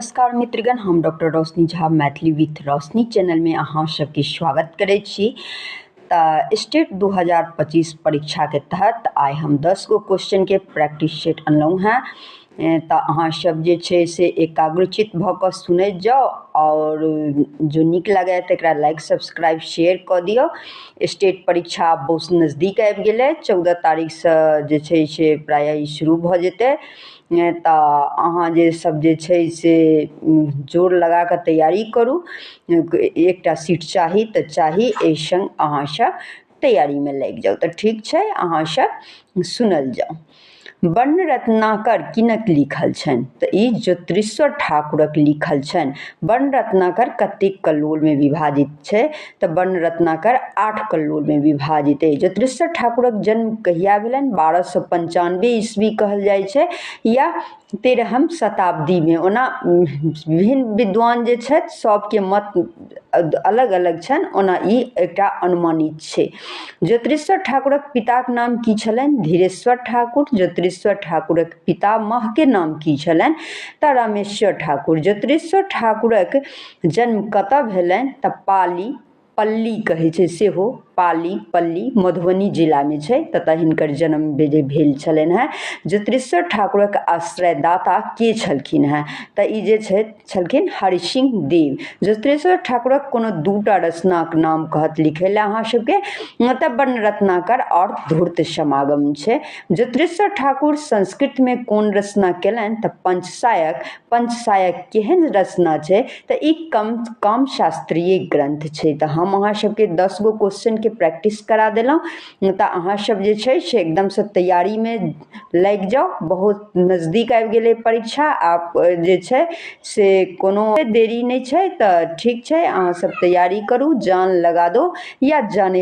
नमस्कार मित्रगण, हम डॉक्टर रोशनी झा मैथिली विथ रोशनी चैनलमे अहाँ सबके स्वागत करै छी। तऽ स्टेट 2025 परीक्षाके तहत आइ हम 10 गो क्वेश्चनके प्रैक्टिस सेट अनलहुँ हेँ। तऽ अहाँ सब जे छै से एकाग्रचित भऽ कऽ सुनैत जाउ आओर जो नीक लागै तऽ एकरा लाइक सब्सक्राइब शेयर कऽ दियौ। स्टेट परीक्षा बहुत नजदीक आबि गेलै, 14 तारीखसँ जे छै से प्रायः ई शुरू भऽ जेतै। तऽ अहाँ जे सब जे छै से जोर लगा कऽ तैयारी करू। एकटा सीट चाही तऽ चाही, एहि सङ्ग अहाँ सब तैयारीमे लागि जाउ। तऽ ठीक छै, अहाँ सब सुनल जाउ। वर्ण रत्नाकर किनक लिखल छनि? तऽ ई ज्योतिरीश्वर ठाकुरक लिखल छनि। वर्ण रत्नाकर कतेक कल्लोलमे विभाजित छै? तऽ वर्ण रत्नाकर 8 कल्लोलमे विभाजित अछि। ज्योतिरीश्वर ठाकुरक जन्म कहिया भेलनि? 1295 ईस्वी कहल जाइ छै या 13म शताब्दीमे। ओना विभिन्न विद्वान जे छथि सबके मत अलग अलग छनि, ओना ई एकटा अनुमानित छै। ज्योतिरीश्वर ठाकुरक पिताक नाम की छलनि? धीरेश्वर ठाकुर। ज्योतिरीश्वर ठाकुरक पितामहके नाम की छलनि? तऽ रामेश्वर ठाकुर। ज्योतिरीश्वर ठाकुरक जन्म कतऽ भेलनि? तऽ पाली, पल्ली कहै छै सेहो, पाली पल्ली मधुबनी जिलामे छै, ततऽ हिनकर जन्म भेल छलनि हेँ। ज्योतिरीश्वर ठाकुरक आश्रयदाता के छलखिन हेँ? तऽ ई जे छै छलखिन हरिसिंह देव। ज्योतिरीश्वर ठाकुरक कोनो दूटा रचनाक नाम कहत लिखै लए अहाँ सबके, तऽ वर्ण रत्नाकर आओर धूर्त समागम छै। ज्योतिरीश्वर ठाकुर संस्कृतमे कोन रचना केलनि? तऽ पंचसायक। पंचसायक केहन रचना छै? तऽ ई कामशास्त्रीय ग्रंथ छै। तऽ हम अहाँ सबके 10 गो क्वेश्चन के प्रैक्टिस करा देलहुँ। तऽ अहाँ सब जे छै से एकदमसँ तैयारीमे लागि जाउ। बहुत नजदीक आबि गेलै परीक्षा, आब जे छै से कोनो देरी नहि छै। तऽ ठीक छै, अहाँ सब तैयारी करू, जान लगा दो या जाने